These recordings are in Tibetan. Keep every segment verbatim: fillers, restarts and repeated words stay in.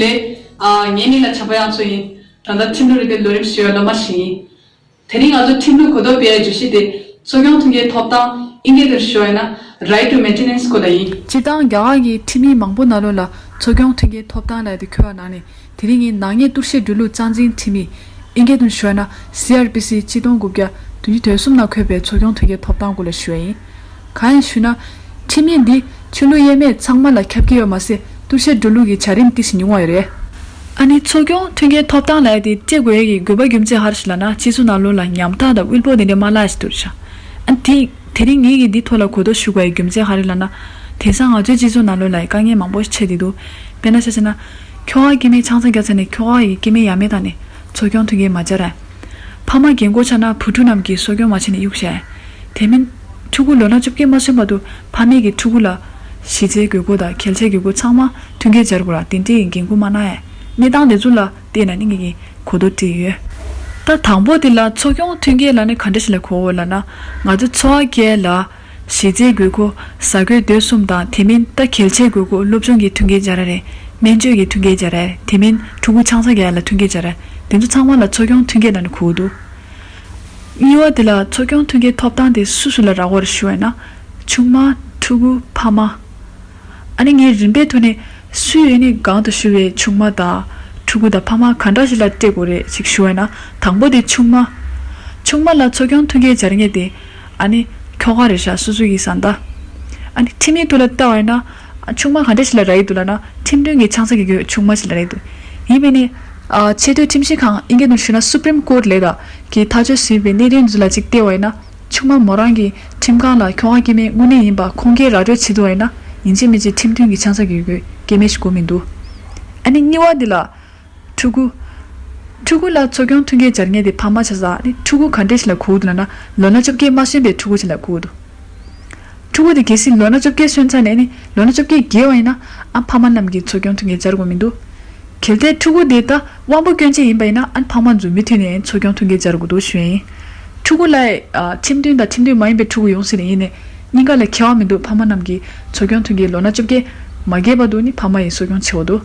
ལགས། ཨ། ངའི་མིང་ལ་བྱམས་པ་དབྱངས་མཚོ་ཡིན། ད་ལྟ་ཁྲིམས་ལུགས་རིག་པའི་ལོ་རིམ་བཞི་པའི་སློབ་མ་ཞིག་ཡིན། དེ་རིང་ང་ཚོ་ཁྲིམས་ལུགས་གོ་རྟོགས་སྤེལ་བའི་བརྗོད་གཞི་དེ་འཚོ་སྐྱོང་མཐུན་རྐྱེན་ཐོབ་ཐང་ཨིན་སྐད་དུ་ཞུ་བ་ཡིན་ན་Right to Maintenance སྐོར་ལ་ཡིན། སྤྱིར་བཏང་རྒྱ་གར་གྱི་ཁྲིམས་ཡིག་མང་པོ་ནང་ལོགས་ལ་འཚོ་སྐྱོང་མཐུན་རྐྱེན་ཐོབ་ཐང་ལབ་དེ་འཁོད་པ་ནང་ནས་དེ་རིང་ངས་ནག་ཉེས་གཏུག་བཤེར་འགྲོ་ལུགས་རྩ་འཛིན་ཁྲིམས་ཡིག་ཨིན་སྐད་དུ་ཞུ་བ་ན་སི་ཨར་པི་སི་གཅིག་སྟོང་དགུ་བརྒྱ་བདུན་ཅུ་དོན་གསུམ་ནང་འཁོད་པའི་འཚོ་སྐྱོང་མཐུན་རྐྱེན་ཐོབ་ཐང་སྐོར་ལ་ཞུ་བ་ཡིན། གང་ཡིན་ཞུ་ན། ཁྲིམས་ཡིག་འདི་ཆོས་ལུགས་དབྱེ་མེད་ཚང་མ་ལ་ཁྱབ་ཀྱི་ཡོད་མ་ཟད་གཏུག་བཤེར་འགྲོ་ལུགས་ཀྱི་བྱ་རིམ་ཏོག་ཙམ་ཉུང་བ་ཡོད་རེད། ཨ་ནི་འཚོ་སྐྱོང་མཐུན་རྐྱེན་ཐོབ་ཐང་ལབ་ཡ་དེ་སྤྲད་དགོས་ཡ་གི་དགོས་པ་རྒྱུ་མཚན་ག་རེ་ཞིག་ལབ་ན། སྤྱི་ཚོགས་ནང་ལོགས་ལ་ཉམ་ཐག་དང་དབུལ་པོ་དེ་འདྲ་མ་ལྷག་ཞིག་འདུག་ཤག་ཨ་ནི་དེ་དེ་རིང་ངེད་ཀྱིས་འདི་ཐོག་ལ་གོ་རྟོགས་ཞུ་དགོས་ཡ་རྒྱུ་མཚན་ག་རེ་ལབ་ན། དེང་སང་ང་ཚོའི་སྤྱི་ཚོགས་ནང་ལོགས་ལ་དཀའ་ངལ་མང་པོ་ཞིག་འཕྲད་བསྡད་འདུག་དཔེར་ན་ཆ་བཞག་ན། ཁྱོ་ག་སྐྱེ་དམན་ཆང་ས་བརྒྱབ་ཚར་ནས་ཁྱོ་ག་ཡི་སྐྱེ་དམན་ཡ་མེད་བཏང་ནས་འཚོ་སྐྱོང་མཐུན་རྐྱེན་མ་སྦྱར་ར། ཕ་མ་རྒན་གོག་ཆགས་ན་བུ་ཕྲུག་རྣམས་ཀྱིས་གསོ་སྐྱོང་མ་བྱས་ནས་གཡུགས་བཞག་དེ་མིན། ཕྲུ་གུ་ལོ་ན་བཅོ་བརྒྱད་མ་སོན་བར་དུ་ཕ་མས་ཀྱིས་ཕྲུ་གུ་ལ་གཞི་རྩའི་དགོས་མཁོ་དང་གལ་ཆེའི་དགོས་མཁོ་ཚང་མ་མཐུན་རྐྱེན་སྦྱར་དགོས་ར། དེ་འདྲའི་འགན་ཁུར་མ་གནང་ཡ། གནས་སྟངས་དེ་ཚོ་ལ་བལྟས་ན་ནི་ངེད་ཀྱིས་གོ་རྟོགས་སྤྲད་ཡོད། ད་དང་པོ་དེ་ལ་འཚོ་སྐྱོང་མཐུན་རྐྱེན་ལབ་ན་ག་འདྲ་ཞིག་ལ་གོ་འོ་ལབ་ན། ང་ཚོ་འཚོ་བ་སྐྱེལ་ལ། གཞི་རྩའི་དགོས་མཁོ། ཟ་གོས་སྡོད་གསུམ་དང་དེ་མིན་ད་གལ་ཆེའི་དགོས་མཁོ་སློབ་སྦྱོང་གི་མཐུན་རྐྱེན་སྦྱར་ཡ་རེད། སྨན་བཅོས་ཀྱི་མཐུན་རྐྱེན་སྦྱར་ཡ་རེད། དེ་མིན་ཕྲུ་གུ་ཆང་ས་རྒྱག་ཡ་ལ་མཐུན་རྐྱེན་སྦྱར་ཡ། དེ་ཚོ་ཚང་མ་ལ་འཚོ་སྐྱོང་མཐུན་རྐྱེན་ལབ་ནས་གོ་གི་འདུག་གཉིས་པ་དེ་ལ་འཚོ་སྐྱོང་མཐུན་རྐྱེན་ཐོབ་ཐང་དེ་སུ་སུ་ལ་རག་གི་རེད་ཞུ་བ་ཡིན་ན། ཆུང་མ། ཕྲུ་གུ། ཕ་མ། ཨ་ནི་ངས་རིམ་པའི་ཐོག་ནས་སུས་ཡོད་ནི་གང་དུ་ཞུ་བའི་ཆུང་མ་དང་ཕྲུ་གུ་དང་ཕ་མ་ག་འདྲ་ཞིག་ལ་སྤྲད་དགོས་རེད་ཅིག་ཞུ་བ་ཡིན་ན། དང་པོ་དེ་ཆུང་མ། ཆུང་མ་ལ་འཚོ་སྐྱོང་མཐུན་རྐྱེན་སྦྱར་མཁན་དེ་ཨ་ནི་ཁྱོ་ག་རེད་ཤག་སོ་སོ་ཡི་བཟའ་ཟླ། ཨ་ནི་ཁྲིམས་ཡིག་ཐོག་ལ་བལྟ་བ་ཡིན་ན། ཆུང་མ་ག་འདྲ་ཞིག་ལ་རག་གི་འདུག་ལབ་ན། ཁྲིམས་མཐུན་གྱི་ཆང་ས་རྒྱག་རྒྱུ་ཆུང་མ་ཞིག་ལ་རག་གི་འདུག་ཡིན་པས་ནི། ཨ། ཆེས་མཐོའི་ཁྲིམས་ཞིབ་ཁང་ཨིན་སྐད་ནང་ཞུས་ན་Supreme Court ལབ་ཡ་གིས་ཐག་གཅོད་ཟིན་པའི་གནད་དོན་འདི་ལ་གཅིག་བལྟས་པ་ཡིན་ན། ཆུང་མ་མོ་རང་གི་ཁྲིམས་ཁང་ལ་ཁྱོ་ག་སྐྱེ་དམན་དངོས་གནས་ཡིན་པ་ཁུངས་སྐྱེལ་ར་སྤྲོད་བྱེད་ཐུབ་པ་ཡིན་ན། ཡིན་གཅིག་མིན་གཅིག་ཁྲིམས་མཐུན་གྱི་ཆང་ས་རྒྱག་རྒྱུའི་སྐྱེ་དམན་ཞིག་དགོས་མི་འདུག་ཨ་ནི་གཉིས་པ་འདི་ལ། ཕྲུ་གུ། ཕྲུ་གུ་ལ་འཚོ་སྐྱོང་མཐུན་རྐྱེན་སྦྱར་མཁན་དེ་ཕ་མ་ཆགས་ས་ནི། ཕྲུ་གུ་ག་འདྲས་ཞིག་ལ་གོ་གི་འདུག་ལབ་ན། ལོ་ན་བཅོ་བརྒྱད་མ་སོན་པའི་ཕྲུ་གུ་ཞིག་ལ་གོ་གི་འདུག་ཕྲུ་གུ་དེ་གལ་སྲིད་ལོ་ན་བཅོ་བརྒྱད་སོན་ཚར་ནས་ནི། ལོ་ན་བཅོ་བརྒྱད་བརྒལ་བ་ཡིན་ན། ཨ། ཕ་མ་རྣམས་ཀྱིས་འཚོ་སྐྱོང་མཐུན་རྐྱེན་སྦྱར་དགོས་མི་འདུག་གལ་ཏེ་ཕྲུ་གུ་དེ་ད་དབང་པོ་སྐྱོན་ཅན་ཡིན་པ་ཡིན་ན། ཨ། ཕ་མ་ཚོས་མུ་མཐུད་ནས་འཚོ་སྐྱོང་མཐུན་རྐྱེན་སྦྱར་དགོས་འདུག་ཞུ་ཡ་ཡིན། ཕྲུ་གུ་ལ། ཨ། ཁྲིམས་མཐུན་དང་ཁྲིམས་མཐུན་མ་ཡིན་པའི་ཕྲུ་གུ་ཡོང་སྲིད་ནས་ཡིན་ནས། གཉིས་ཀ་ལ་ཁྱད་པར་མི་འདུག་ཕ་མ་རྣམས་ཀྱིས་འཚོ་སྐྱོང་མཐུན་རྐྱེན་ལོ་ན་བཅོ་བརྒྱད་མ་བརྒལ་བར་དུ་ནི་ཕ་མ་ཡིས་གསོ་སྐྱོང་བྱེད་དགོས་འདུག་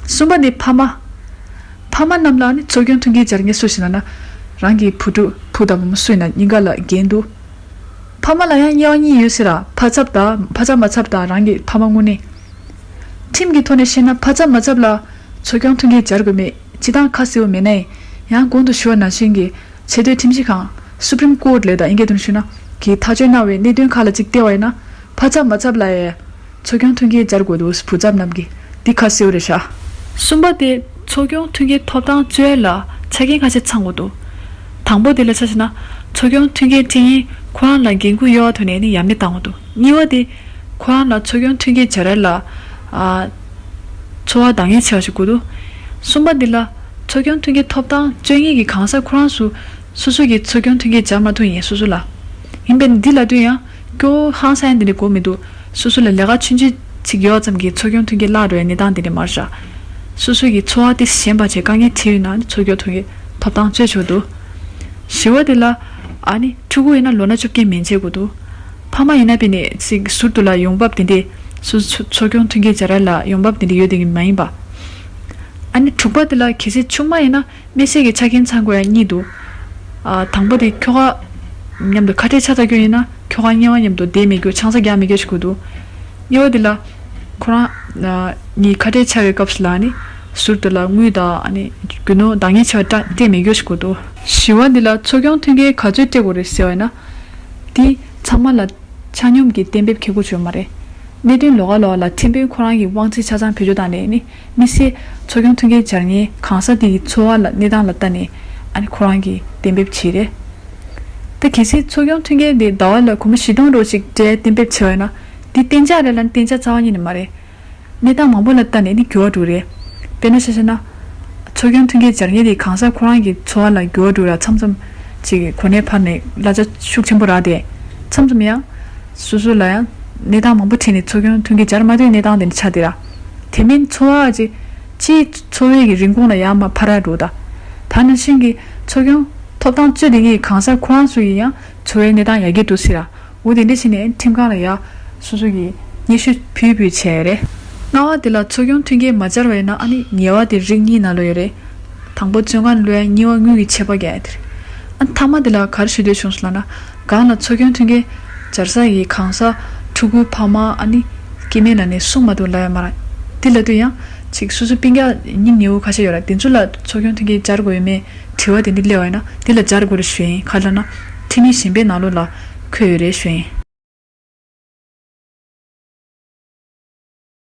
གསུམ་པ་དེ་ཕ་མ། ཕ་མ་རྣམས་ལ་ནི་འཚོ་སྐྱོང་མཐུན་རྐྱེན་སྦྱར་མཁན་སུ་ཞིག་ལབ་ན། རང་གི་བུ་ཕྲུག་བུ་དང་བུ་མོ་སུ་ཡིན་ན་གཉིས་ཀ་ལ་འགན་འདུག་ཕ་མ་ལ་ཡང་དབྱེ་བ་གཉིས་ཡོད་ཟེར་ར། ཕ་ཚབ་དང་ཕ་ཚབ་མ་ཚབ་དང་རང་གི་ཕ་མ་དངོས་གནས། ཁྲིམས་ཀྱི་ཐོག་ནས་བཤད་ན་ཕ་ཚབ་མ་ཚབ་ལ་འཚོ་སྐྱོང་མཐུན་རྐྱེན་སྦྱར་དགོས་མེད། སྤྱིར་བཏང་ཁ་གསལ་བོ་མེད་ན་ཡང་། ཡང་གོང་དུ་ཞུ་བ་ནང་བཞིན་གྱི་ཆེས་མཐོའི་ཁྲིམས་ཞིབ་ཁང་། Supreme Court ལབ་ཡ་དང་ཨིན་སྐད་དུ་ཞུས་ན། གིས་ཐག་གཅོད་གནང་བའི་གནད་དོན་ཁག་ལ་གཅིག་བལྟས་པ་ཡིན་ན། ཕ་ཚབ་མ་ཚབ་ལ་ཡང་འཚོ་སྐྱོང་མཐུན་རྐྱེན་སྦྱར་དགོས་འདུག་བུ་ཚབ་རྣམས་ཀྱིས། འདི་ཁ་གསལ་བོ་རེད་ཤག་གསུམ་པ་དེ་འཚོ་སྐྱོང་མཐུན་རྐྱེན་ཐོབ་ཐང་རྩོད་ཡ་ལ་ཆ་རྐྱེན་ཁ་ཤས་ཚང་དགོས་འདུག་དང་པོ་དེ་ལ་ཆ་བཞག་ན། འཚོ་སྐྱོང་མཐུན་རྐྱེན་སྤྲད་མཁན་ཁོ་རང་ལ་འགན་ཁུར་ཡོད་པ་ཐོག་ནས་ནི་ཡ་མེད་བཏང་དགོས་འདུག་གཉིས་པ་དེ། ཁོ་རང་ལ་འཚོ་སྐྱོང་མཐུན་རྐྱེན་སྦྱར་ཡ་ལ། ཨ། འཚོ་བ་འདང་ངེས་ཆེ་བ་ཞིག་དགོས་འདུག་གསུམ་པ་འདི་ལ། འཚོ་སྐྱོང་མཐུན་རྐྱེན་ཐོབ་ཐང་རྩོད་མཁན་གྱི་གང་ཟག་ཁོ་རང་སུ། སོ་སོ་གིས་འཚོ་སྐྱོང་མཐུན་རྐྱེན་སྦྱར་མ་ཐུབ་ཡིན་སོ་སོ་ལ། ཡིན་པས་ནི་འདི་ལབ་དུས་ཡང་སྐྱོ་བོ་ཧང་སང་ཡ་འདི་འདྲ་དགོས་མི་འདུག་སོ་སོ་ལ་ལས་ཀ་ཆུང་ཆུང་ཅིག་ཡོད་ཙམ་གྱིས་འཚོ་སྐྱོང་མཐུན་རྐྱེན་བརླག་འགྲོ་ཡ་གནས་སྟངས་འདི་འདྲ་མ་རེད་ཤག་སོ་སོ་གི་འཚོ་བ་དེ་ཞན་པ་བྱས་དཀའ་ངལ་འཕྲད་ཡོད་ན་ནི་འཚོ་སྐྱོང་མཐུན་རྐྱེན་ཐོབ་ཐང་རྩོད་ཆོག་འདུག་བཞི་པ་དེ་ལ། ཨ་ནི་ཕྲུ་གུ་ཡིན་ན་ལོ་ན་བཅོ་བརྒྱད་མན་ཆད་དགོས་འདུག་ཕ་མ་ཡིན་ན་དཔེ་ནས་ཅིག་ཟུར་དུ་ལ་ཡོང་འབབ་དེ་འདྲས། སོ་སོ་འཚོ་སྐྱོང་མཐུན་རྐྱེན་སྦྱར་ཡ་ལ་ཡོང་འབབ་དེ་འདྲས་ཡོད་དེ་གི་མ་ཡིན་པ། ཨ་ནི་དྲུག་པ་དེ་ལ་གལ་སྲིད་ཆུང་མ་ཡིན་ན། མི་སེར་གྱི་ཆ་རྐྱེན་ཚང་དགོས་ཡ་གཉིས་འདུག་ཨ། དང་པོ་དེ་ཁྱོ་ག་མཉམ་དུ་ཁ་བྲལ་ཆགས་ཚར་རྒྱུ་ཡིན་ན། ཁྱོ་ག་དམྱལ་བ་མཉམ་དུ་བསྡད་མེད་རྒྱུ། ཆང་ས་རྒྱག་མེད་རྒྱུ་ཞིག་དགོས་འདུག་གཉིས་པ་དེ་ལ་ཁོ་རང་ཨ་གཉིས་ཁ་བྲལ་ཆགས་པའི་སྐབས་སུ་ལ་ནི་ཟུར་དུ་ལ་དངུལ་དང་ཨ་ནི་རྒྱུ་ནོར་འདང་ངེས་ཆེ་བ་སྤྲད་མེད་རྒྱུ་ཞིག་དགོས་འདུག་བཞི་པ་འདི་ལ་འཚོ་སྐྱོང་མཐུན་རྐྱེན་ག་ཚོད་སྤྲད་དགོས་རེད་ཟེར་བ་ཡིན་ན། འདི་ཚང་མ་ལ་ཆ་སྙོམས་ཀྱི་གཏན་འབེབས་འཁེལ་དགོས་ཡོད་མ་རེད། གནད་དོན་ལོགས་ཀ་ལོགས་ལ་ཁྲིམས་དཔོན་ཁོ་རང་གི་དབང་ཚད་ཆ་ཚང་བེད་སྤྱོད་བཏང་ནས་ནི། མི་སེར་འཚོ་སྐྱོང་མཐུན་རྐྱེན་སྦྱར་མཁན་གང་ཟག་དེ་ཡི་འཚོ་བ་ལ་གནས་སྟངས་ལ་ལྟ་ནས་ཨ་ནི་ཁོ་རང་གིས་གཏན་འབེབས་བྱས་རེད། ད་གལ་སྲིད་འཚོ་སྐྱོང་མཐུན་རྐྱེན་དེ་ཟླ་བ་ལ་སྒོར་མོ་བཞི་སྟོང་འདྲ་ཞིག་སྤྲད་གཏན་འབེབས་བྱས་པ་ཡིན་ན། འདི་གཏན་འཇགས་རེད་ལབ་ན་གཏན་འཇགས་རྩ་བ་ཉིད་ནས་མ་རེད། གནས་སྟངས་མང་པོ་ལ་ལྟ་ནས་ནི་འགྱུར་བ་འགྲོ་གི་རེད། དཔེར་ན་ཆ་བཞག་ན། འཚོ་སྐྱོང་མཐུན་རྐྱེན་སྦྱར་མཁན་དེ་གང་ཟག་ཁོ་རང་གི་འཚོ་བ་ལ་འགྱུར་བ་འགྲོ་ར། མཚམས་མཚམས་ཅིག་གོ་གནས་འཕར་ནས་གླ་ཆ་ཤུགས་ཆེན་པོ་རག་སྟེ། མཚམས་མཚམས་ཡང་། སོ་སོ་ལ་ཡང་གནས་སྟངས་མང་པོ་འཕྲད་ནས་འཚོ་སྐྱོང་མཐུན་རྐྱེན་སྦྱར་མ་ཐུབ་གནས་སྟངས་དེ་འདྲ་ཆགས་བསྡད་ར། དེ་མིན་འཚོ་བ་ཅིག་སྤྱིའི་འཚོ་བའི་གི་རིན་གོང་ལ་ཡང་མར་འཕར་ར་འགྲོ་ད། ད་ནང་བཞིན་གྱི་འཚོ་སྐྱོང་ཐོབ་ཐང་རྩོད་བསྡད་མཁན་གྱི་གང་ཟག་ཁོ་རང་ཚོ་ཡི་ཡང་འཚོ་བའི་གནས་སྟངས་ཡར་རྒྱས་འགྲོ་སྲིད་ར། འོ་དེ་འདྲ་བྱས་ནས་ཁྲིམས་ཁང་ལ་ཡ་སོ་སོ་གི་སྙན་ཞུ་ཕུལ་ཕུལ་བྱས་རེད། ལྔ་བ་དེ་ལ་འཚོ་སྐྱོང་མཐུན་རྐྱེན་མ་སྦྱར་བ་ཡིན་ན་ཨ་ནི་ཉེ་བ་དེ་རིགས་གཉིས་ནང་ལོགས་ཡོད་རེད། དང་པོ་བཙོན་ཁང་སླེབས་ཡ། གཉིས་པ་དངུལ་གྱི་ཆད་པ་རྒྱག་ཡ་དེ་རེད། ཨ་ནི་ཐ་མ་དེ་ལ་ག་རེ་ཞུ་འདོད་བྱུང་སོང་ལབ་ན། སྒང་ལ་འཚོ་སྐྱོང་མཐུན་རྐྱེན་སྦྱར་ས་ཡི་གང་ཟག་ཕྲུ་གུ་ཕ་མ་ཨ་ནི་སྐྱེ་དམན་ལ་ནི་གསུང་མ་ཐུབ་ལབ་ཡ་མ་རེད། དེ་ལབ་དུས་ཡང་ཅིག་སོ་སོ་སྤུན་ཀྱག་གཉེན་ཉེ་བོ་ཁ་ཤས་ཡོད་རེད། དེ་ཚོ་ལ་འཚོ་སྐྱོང་མཐུན་རྐྱེན་སྦྱར་དགོས་ཡོད་མེད་དྲི་བ་དེ་འདྲ་སླེབས་པ་ཡིན་ན་དེ་ལ་སྦྱར་དགོས་རེད་ཞུ་ཡིན། ག་རེ་ལབ་ན་ཁྲིམས་ཡིག་གཞན་པའི་ནང་ལོགས་ལ་འཁོད་ཡོད་རེད་ཞུ་ཡིན།